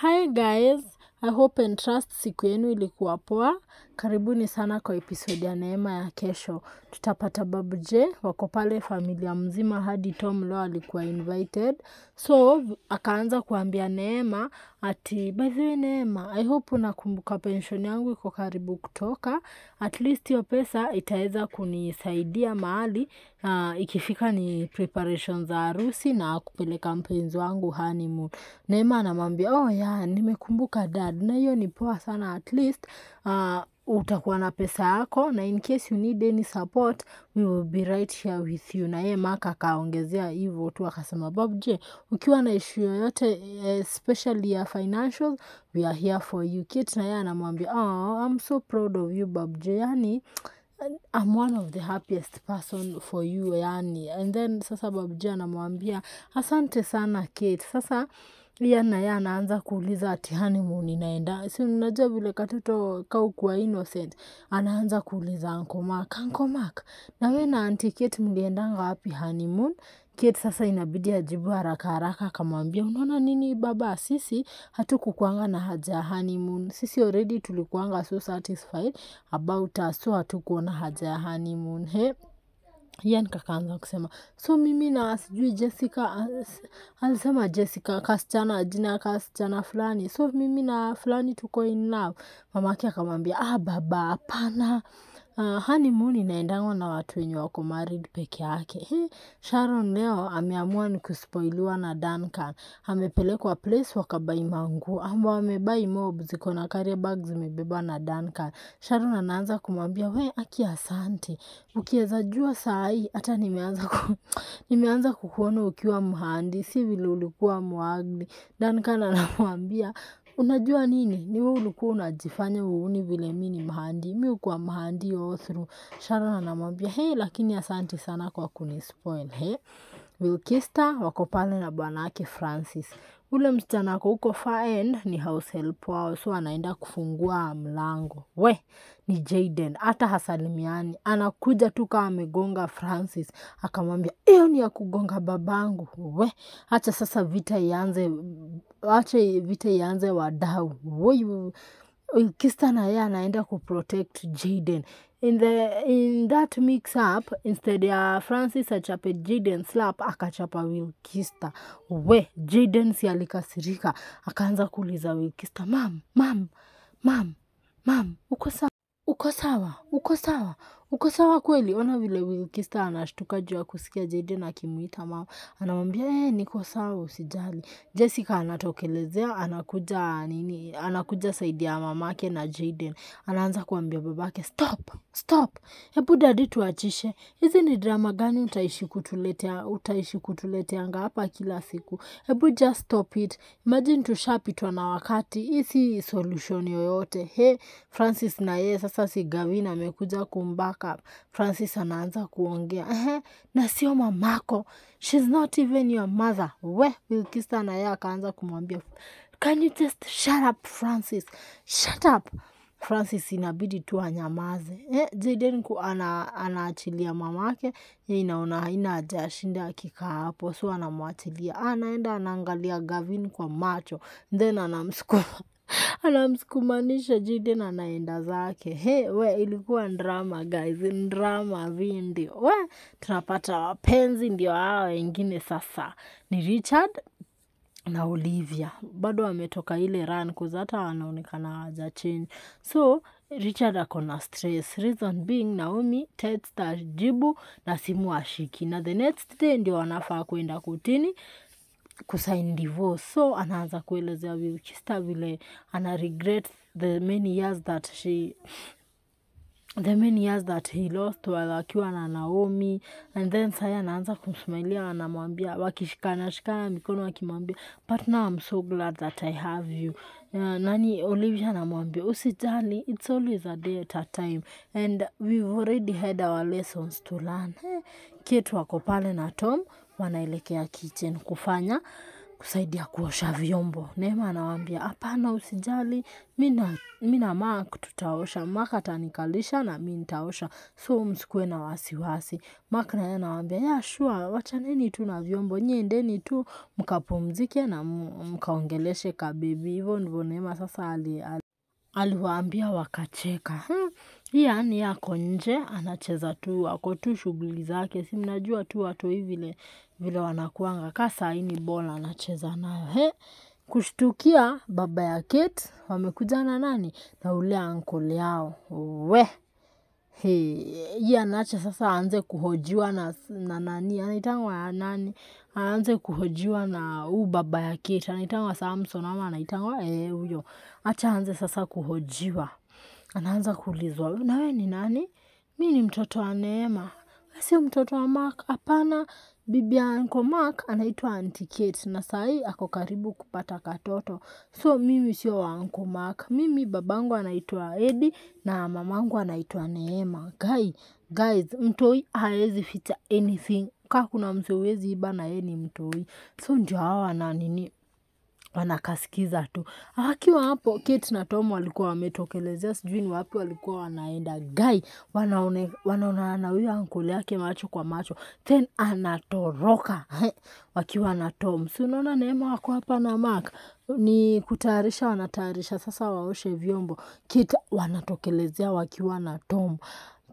Hi guys, I hope and trust siku yenu ilikuwa poa. Karibuni sana kwa episode ya Neema ya kesho. Tutapata Babu J, wako pale familia mzima hadi Tom leo alikuwa invited. So akaanza kuambia Neema ati by the way Neema, I hope unakumbuka pension yangu iko karibu kutoka. At least hiyo pesa itaweza kunisaidia mahali ikifika ni preparation za harusi na kupeleka mpenzi wangu honeymoon. Neema anamwambia oh yeah, nimekumbuka dad, na hiyo ni poa sana, at least utakuwa na pesa yako na in case you need any support we will be right here with you. Na yeye Mark akaongezea hivyo tu akasema Bob J, ukiwa na issue yoyote especially ya financials we are here for you. Kate na yeye anamwambia oh, I'm so proud of you Bob J, yani I'm one of the happiest person for you yani. And then sasa Bob J anamwambia asante sana Kate. Sasa Ian na yeye anaanza kuuliza ati honeymoon inaenda. Si unajua vile katoto kaukuwa innocent. Anaanza kuuliza Uncle Mark, Uncle Mark, na wewe na Auntie Kate mliendanga wapi honeymoon? Kate sasa inabidi ajibu haraka haraka akamwambia unaona nini baba, sisi hatukukuanga na haja ya honeymoon. Sisi already tulikuanga so satisfied about us, so hatukuona haja ya honeymoon. He, Ian kakaanza kusema so mimi na sijui Jessica, alisema Jessica kasichana, jina kasichana fulani, so mimi na fulani tuko in love. Mamake akamwambia ah baba hapana, honeymoon inaendangwa na watu wenye wako married peke yake. He, Sharon leo ameamua ni kuspoiliwa na Duncan. Amepelekwa place wakabai manguo ambao wamebai mob ziko na carrier bags zimebebwa na Duncan. Sharon anaanza kumwambia we aki asante, ukiweza jua saa hii hata nimeanza kukuona ukiwa mhandisi vile ulikuwa mwagli. Duncan anamwambia unajua nini, ni wewe ulikuwa unajifanya uuni vile mimi ni mhandi, mimi hukuwa mhandi all through. Sharon anamwambia hey, lakini asante sana kwa kunispoil. Hey, Wilkista wako pale na bwanake Francis. Ule msichana ako huko far end ni house help wao, so anaenda kufungua mlango. We, ni Jaden, hata hasalimiani. Anakuja tu kama amegonga Francis, akamwambia hiyo ni ya kugonga babangu. We, acha sasa vita ianze, acha vita ianze wadau. Woi, Wilkista na yeye anaenda kuprotect Jaden. In that mix up, instead ya Francis achape Jaden slap, akachapa Wilkista. We, Jaden si alikasirika, akaanza kuuliza Wilkista, mam, mam, mam, mam, uko sawa? Uko sawa? Uko sawa? Uko sawa kweli? Ona vile Wilkista anashtuka juu ya kusikia Jaden akimuita mama. Anamwambia niko sawa usijali. Jessica anatokelezea, anakuja nini? Anakuja saidia mamake na Jaden. Anaanza kuambia babake stop, stop. Hebu daddy tuachishe. Hizi ni drama gani utaishi kutuletea hapa kila siku? Hebu just stop it. Imagine tushapitwa na wakati. Hii si solution yoyote. He, Francis na yeye sasa si Gavin amekuja kumbaka. Francis anaanza kuongea na sio mamako, she's not even your mother. We, Wilkista na yeye akaanza kumwambia can you just shut up Francis, shut up. Francis inabidi tu anyamaze. Jaden anaachilia mamake, yeye inaona haina haja ashinda akikaa hapo, so anamwachilia. Anaenda anaangalia Gavin kwa macho, then anamsukuma. Anamsukumanisha Jaden anaenda zake. He, we ilikuwa drama guys, drama vindi. We, tunapata wapenzi ndio hao wengine sasa. Ni Richard na Olivia. Bado wametoka ile run cause hata wanaonekana hawaja change. So Richard ako na stress. Reason being Naomi text ajibu na simu ashiki. Na the next day ndio wanafaa kwenda kotini kusign divorce. So anaanza kuelezea Wilkista vile ana regret the many years that he lost while akiwa na Naomi. And then saya anaanza kumsmailia, anamwambia wakishikana shikana mikono akimwambia but now I'm so glad that I have you. Nani Olivia anamwambia usijali, it's always a day at a time and we've already had our lessons to learn. Kate wako pale na Tom wanaelekea kitchen kufanya kusaidia kuosha vyombo. Neema anawaambia hapana, usijali, mimi na Mark tutaosha. Mark atanikalisha na mimi nitaosha, so msikuwe na wasiwasi. Mark naye anawaambia yeah sure, wachaneni tu na vyombo, nyie endeni tu mkapumzike na mkaongeleshe kabibi. Hivyo ndivyo Neema sasa aliwaambia wakacheka. Yaani yako nje anacheza tu, ako tu shughuli zake, si mnajua tu watu hivi vile wanakuanga. Kasa hii ni bola anacheza nayo. Kushtukia baba ya Kate wamekuja na nani? Na ule uncle yao. We. Yeye anaacha sasa aanze kuhojiwa na nani? Anaitangwa nani? Aanze kuhojiwa na huu baba ya Kate. Anaitangwa Samson ama anaitangwa huyo. Acha aanze sasa kuhojiwa. Anaanza kuulizwa, na wewe ni nani? Mimi ni mtoto wa Neema. Sio mtoto wa Mark. Hapana, bibi ya Uncle Mark anaitwa Auntie Kate na sahi ako karibu kupata katoto. So mimi sio wa Uncle Mark. Mimi babangu anaitwa Eddie na mamangu anaitwa Neema. Guys, mtoi haezi ficha anything. Kama kuna mzee huwezi iba na yeye ni mtoi. So ndio hawa na nini wanakasikiza tu. Akiwa hapo Kate na Tom walikuwa wametokelezea, sijui ni wapi walikuwa wanaenda. Guy wanaona na huyo uncle yake macho kwa macho, then anatoroka wakiwa na Tom. Si unaona Neema wako hapa na Mark ni kutayarisha, wanatayarisha sasa waoshe vyombo. Kate wanatokelezea wakiwa na Tom.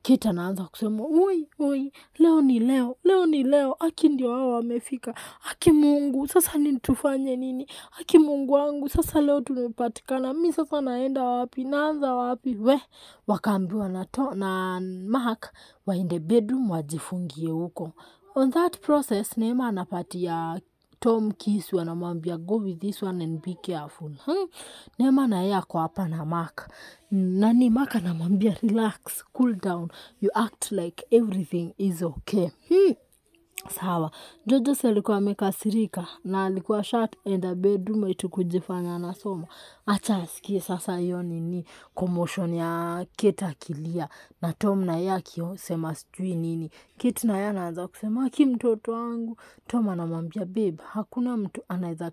Kate anaanza kusema oi oi, leo ni leo, leo ni leo, aki ndio hao wamefika, aki Mungu, sasa nini tufanye nini, aki Mungu wangu, sasa leo tumepatikana, mimi sasa naenda wapi, naanza wapi? We, wakaambiwa na Mark waende bedroom wajifungie huko. On that process Neema anapatia Tom kisu, anamwambia go with this one and be careful. Neema na yeye ako hapa na Mark. Nani Mark anamwambia relax, cool down, you act like everything is okay. Sawa. Jojo alikuwa amekasirika na alikuwa shut in the bedroom eti kujifanya anasoma. Acha asikie sasa hiyo nini commotion ya Kate akilia na Tom na yeye akisema sijui nini. Kate na yeye anaanza kusema aki mtoto wangu. Tom anamwambia babe, hakuna mtu anaweza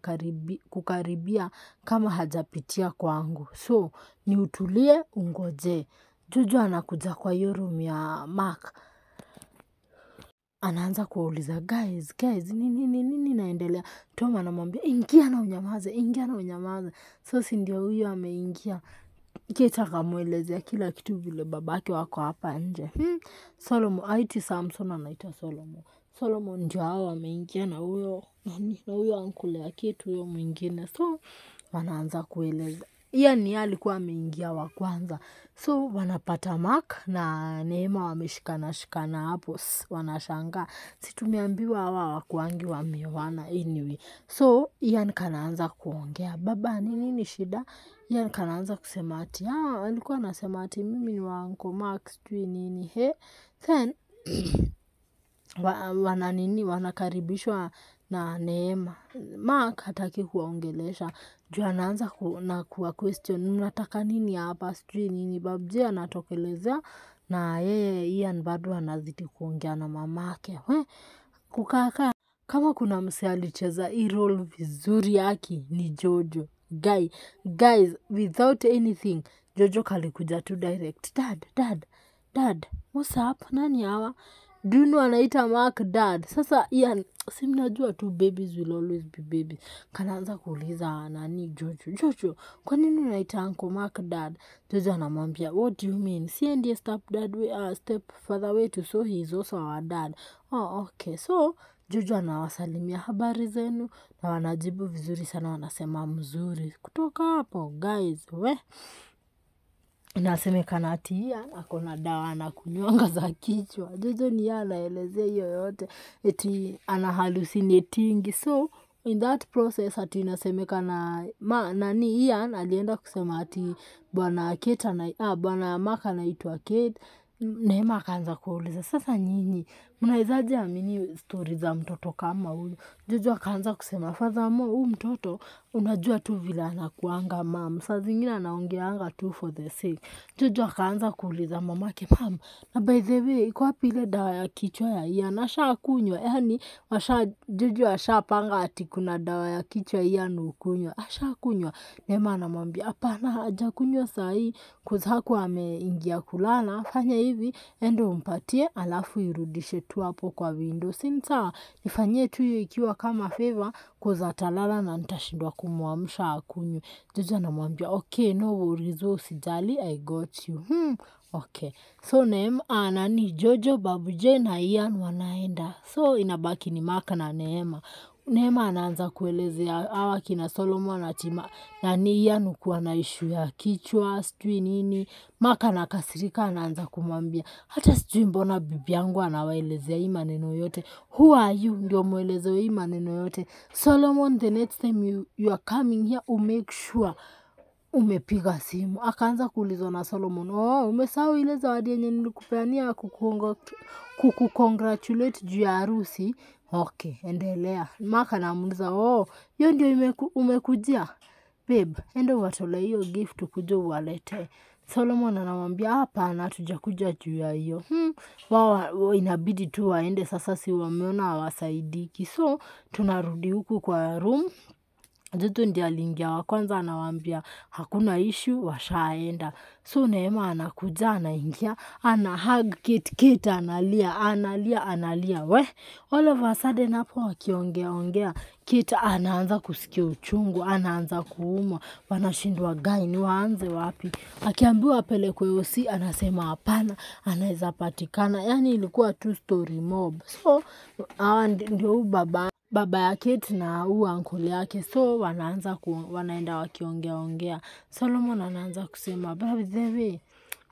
kukaribia kama hajapitia kwangu. So ni utulie ungoje. Jojo anakuja kwa hiyo room ya Mark. Anaanza kuwauliza guys, nini naendelea? Tom anamwambia ingia na unyamaze, ingia na unyamaze. So si ndio huyo ameingia. Kate akamuelezea kila kitu vile babake wako hapa nje. Solomon, aiti Samson anaitwa Solomon. Solomon ndio hao ameingia na huyo nani, na huyo uncle ya Kate huyo mwingine. So wanaanza kueleza. Yani alikuwa ameingia wa kwanza. So wanapata Mark na Neema wameshikana shikana hapo, wanashangaa. Si tumeambiwa hawa hawakuangi wameoana anyway. So Ian kanaanza kuongea, baba ni nini shida? Ian kanaanza kusema ati alikuwa anasema ati mimi ni wa Uncle Mark sijui nini. Then wana nini wanakaribishwa na Neema. Mark hataki kuwaongelesha juu anaanza na kuwa question, mnataka nini hapa sijui nini. Babje anatokelezea na yeye Ian bado anazidi kuongea na mamake. Kukaa kama kuna mse alicheza hii role vizuri yake ni Jojo. Guys, without anything Jojo kalikuja tu direct. Dad, what's up? Nani hawa? Duno anaita Mark dad. Sasa Ian, si mnajua tu babies will always be babies. Kanaanza kuuliza nani Jojo, Jojo, kwa nini unaita Uncle Mark dad? Jojo anamwambia what do you mean? Si ndiye step dad we are step father wetu, so he is also our dad. Oh okay. So Jojo anawasalimia habari zenu na wanajibu vizuri sana, wanasema mzuri. Kutoka hapo guys, we inasemekana ati Ian ako na dawa anakunywanga za kichwa. Jojo ni yeye anaelezea hiyo yote eti ana hallucinating. So in that process ati inasemekana nani Ian alienda kusema ati bwana Kate na bwana Mark anaitwa Kate. Neema akaanza kuuliza sasa nyinyi Mnawezaje amini story za mtoto kama huyu? Jojo akaanza kusema furthermore, huyu mtoto unajua tu vile anakuanga mam, saa zingine anaongeanga tu for the sake. Jojo akaanza kuuliza mamake, mam, na by the way iko wapi ile dawa ya kichwa ya Ian? Ashakunywa? Yani Jojo ashapanga ati kuna dawa ya kichwa Ian ukunywa, ashakunywa. Neema anamwambia hapana, hajakunywa saa hii cause hakuwa ameingia kulala. Fanya hivi, ende umpatie alafu irudishe tu hapo kwa window, si sawa? Nifanyie tu hiyo ikiwa kama favor cause atalala na nitashindwa kumwamsha akunywe. Jojo anamwambia okay, no worries, usijali, I got you. Okay. So Neema, nani, Jojo, Babu J na Ian wanaenda. So inabaki ni Mark na Neema. Neema anaanza kuelezea hawa kina Solomon ati nani Ian kuwa na issue ya kichwa sijui nini. Mark anakasirika, anaanza kumwambia hata sijui mbona bibi yangu anawaelezea hii maneno yote. Who are you ndio muelezeo hii maneno yote? Solomon, the next time you are coming here, make sure umepiga simu. Akaanza kuulizwa na Solomon, oh, umesahau ile zawadi yenye nilikupeania kukukongratulate juu ya harusi? Okay, endelea. Mark anamuuliza, oh, hiyo ndio umekujia? Babe, enda uwatolee hiyo gift ukuje uwaletee. Solomon anamwambia hapana, hatujakuja juu ya hiyo. Wao inabidi tu waende sasa, si wameona hawasaidiki. So tunarudi huku kwa room. Jojo ndiye aliingia wa kwanza, anawaambia hakuna issue, washaenda. So Neema anakuja, anaingia, ana hug Kate, Kate analia, analia, analia. We, all of a sudden hapo wakiongea ongea, Kate anaanza kusikia uchungu, anaanza kuumwa, wanashindwa gai ni waanze wapi. Akiambiwa apelekwe OC anasema hapana, anaweza patikana. Yani ilikuwa tu story mob. So hawa ndio baba ya Kate na huyu uncle yake. So wanaenda wakiongea ongea. Solomon anaanza kusema by the way,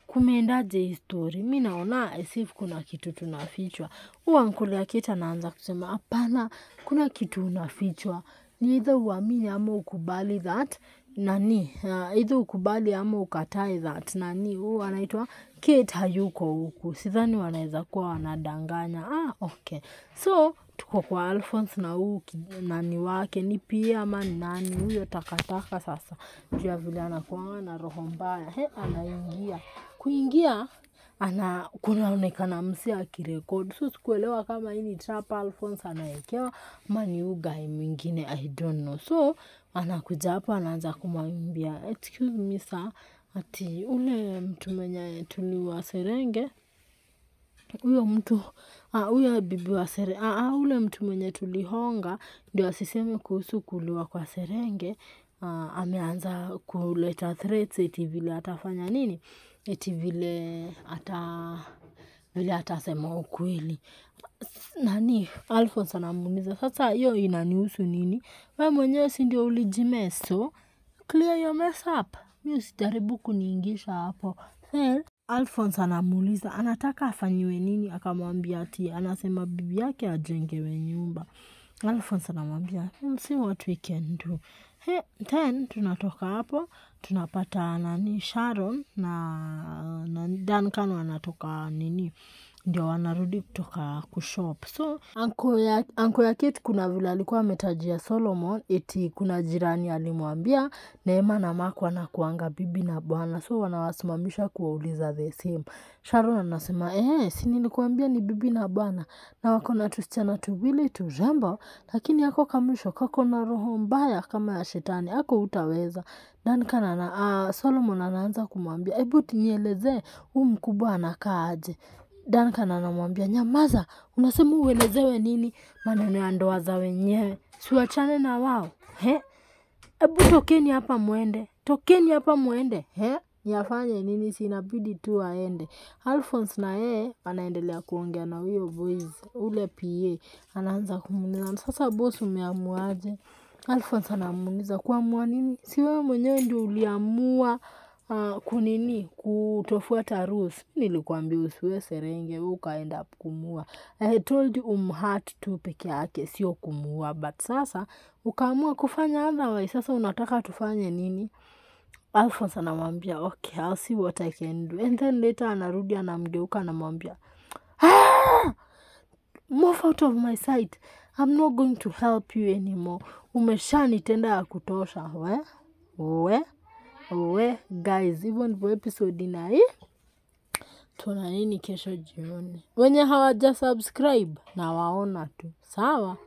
kumeendaje hii story? Mimi naona as if kuna kitu tunafichwa. Huyu uncle ya Kate anaanza kusema hapana, kuna kitu unafichwa. Ni either uamini ama ukubali that nani, either ukubali ama ukatae that nani huyu anaitwa Kate hayuko huku. Sidhani wanaweza kuwa wanadanganya. Okay. So tuko kwa Alphonse na huu nani wake ni pia ama nani huyo takataka sasa. Juu ya vile anakuwa na roho mbaya. Anaingia. Kuingia kunaonekana msee akirekodi. So sikuelewa kama hii ni trap Alphonse anaekewa ama ni huyu guy mwingine, I don't know. So anakuja hapo anaanza kumwambia excuse me sir, ati ule mtu mwenye tuliwa Serenge, huyo mtu huyo bibi wa Serenge, ule mtu mwenye tulihonga ndio asiseme kuhusu kuliwa kwa Serenge, ameanza kuleta threats eti vile atafanya nini, eti vile atasema ukweli. Nani Alphonse anamuuliza sasa hiyo inanihusu nini? Wewe mwenyewe si ndio ulijimess, so clear your mess up. Mimi usijaribu kuniingisha hapo. Then Alphonse anamuuliza anataka afanyiwe nini, akamwambia ati anasema bibi yake ajengewe nyumba. Alphonse anamwambia we'll see what we can do. Then tunatoka hapo tunapata nani Sharon na Duncan wanatoka nini, ndio wanarudi kutoka kushop. So anko ya Kate kuna vile alikuwa ametajia Solomon eti kuna jirani alimwambia Neema na Mark wanakuanga bibi na bwana, so wanawasimamisha kuwauliza the same. Sharon anasema si nilikuambia ni bibi na bwana na wako na tusichana tuwili turembo, lakini yako kamwisho kako na roho mbaya kama ya shetani, ako utaweza. Duncan Solomon anaanza kumwambia hebu nielezee huyu mkubwa anakaa aje. Duncan anamwambia nyamaza, unasema uelezewe nini? Maneno ya ndoa za wenyewe, siwachane na wao. Hebu tokeni hapa muende, tokeni hapa muende. Niafanye nini? Si inabidi tu aende. Alphonse na yeye anaendelea kuongea na huyo boys, ule PA anaanza kumuuliza sasa boss umeamuaje? Alphonse anamuuliza kuamua nini? Si wewe mwenyewe ndio uliamua kunini kutofuata rules. Nilikwambia usiwe Serenge, wewe ukaenda kumua. I told you umhurt tu peke yake, sio kumua, but sasa ukaamua kufanya otherwise. Sasa unataka tufanye nini? Alphonse anamwambia okay, I'll see what I can do. And then later anarudi anamgeuka anamwambia Move out of my sight. I'm not going to help you anymore. Umeshanitenda ya kutosha. We, we, we, guys, hivyo ndivyo episode inai. Tuna nini kesho jioni? Wenye hawaja subscribe na waona tu. Sawa?